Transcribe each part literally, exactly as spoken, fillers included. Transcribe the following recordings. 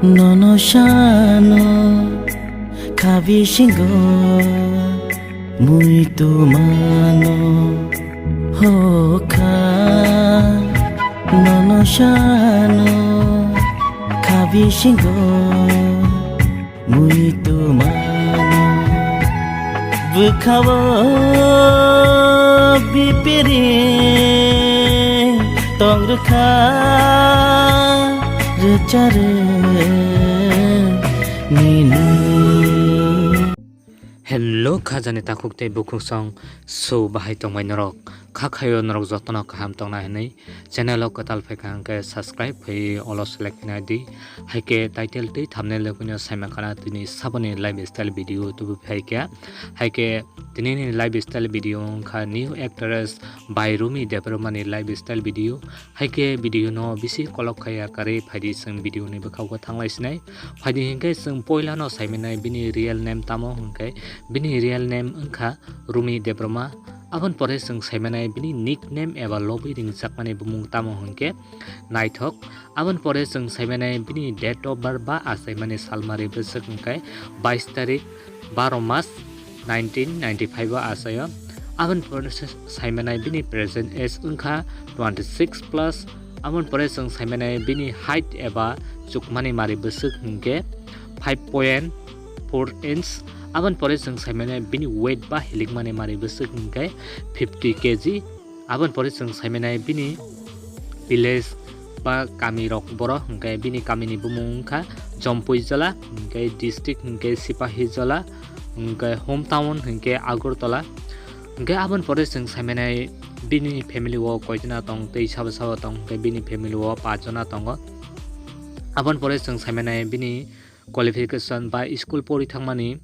Nono sano khabisingo muitu mano hokha. Nono sano khabisingo muitu mano bwkhao bipiri tongrwkha rwcharwk nini. Hello khajani takhuk tei bukhuk song, so bahai tongmai norok? Kha khaio norok jotono kaham tongnai hwnwi channel o kwtal phaikha hwnkhe subscribe phai olo select khaina di. Haikhe title tei thumbnail o kunu saima khana tini saboni lifestyle video tubu phaikha. Haikhe tinini lifestyle video wngkha new actress bai Rumi Debbarma ni lifestyle video. Haikhe video no bisi kolok khaiya karwi phaidi chwng video ni bwkhago thanglai sinai. Phaidi hinkhe chwng poila no saimanai bini real name tamo hwnkhe bini real name wngkha Rumi Debbarma. Aboni pore chwng saimanai bini nickname eba lobwi ringjakmani bumung tamo hwnkhe Naithok. Aboni pore chwng saimanai bini date of birth ba achaimani salmari bwswk hwnkhe bais tarik baro mas nineteen ninety-five o achaio. Aboni pore se saimanai bini present age wngkha twenty six plus. Aboni pore chwng saimanai bini height eba chukmani mari bwswk hwnkhe five point four inch. Aboni pore chwng saimanai bini weight ba hilikmani mari bwswk hwnkhe fifty K G. Aboni pore chwng saimanai bini village ba kami rok boro hwnkhe bini kamini bumung wngkha Jompui Jala, hwnkhe district hwnkhe Sipahi Jala, hwnkhe hometown hwnkhe Agartala. Hwnkhe aboni pore chwng saimanai bini family o koijona tong tei sabo sabo tong hwnkhe bini family o pachjona tongo. Aboni pore chwng saimanai bini qualification ba school pori thangmani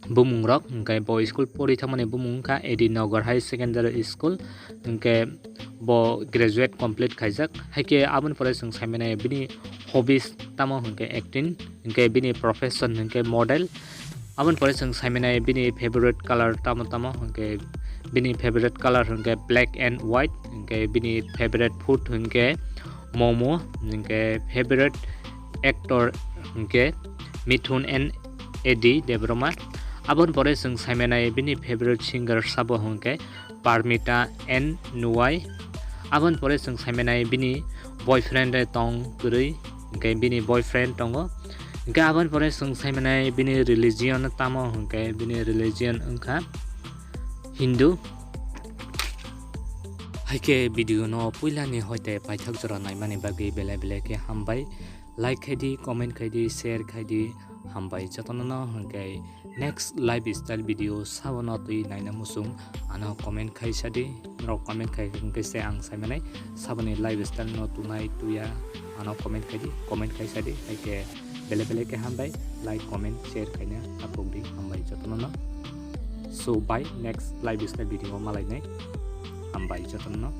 bumung rok, hwnkhe bo school pori thangmani bumung wngkha A D Nagar High Secondary School, hwnkhe bo graduate complete khaijak. Haikhe aboni pore chwng saimanai bini hobbies tamo hwnkhe acting, hwnkhe bini profession hwnkhe model. Aboni pore chwng saimanai bini favorite color tamo tamo hwnkhe bini favorite color hwnkhe black and white, hwnkhe bini favorite food hwnkhe momo, hwnkhe favorite actor hwnkhe Mithun and A D Debbarma. Aboni pore chwng saimanai bini favorite singer sabo hwnkhe Parmita and Nuwai. Aboni pore chwng saimanai bini boyfriend tong kwrwi, hwnkhe bini boyfriend tongo. Hwnkhe aboni pore chwng saimanai bini religion tamo hwnkhe bini religion wngkha Hindu. Haikhe video no puilani hoite paithak jora naimani bagwi belai belai khe hambai. Like khaidi, comment khaidi, share khaidi, hambai jotono no. Hwnkhe next lifestyle video sabono twi naina muchung ano comment khai sadi. Norok comment khai hwnkhe se ang saimanai saboni lifestyle no tunai tuya ano comment khaidi, comment khai sadi. Haikhe belai belai khe hambai, like, comment, share khaina tapukdi, hambai jotono no. So bye, next lifestyle video o malainai, hambai jotono no.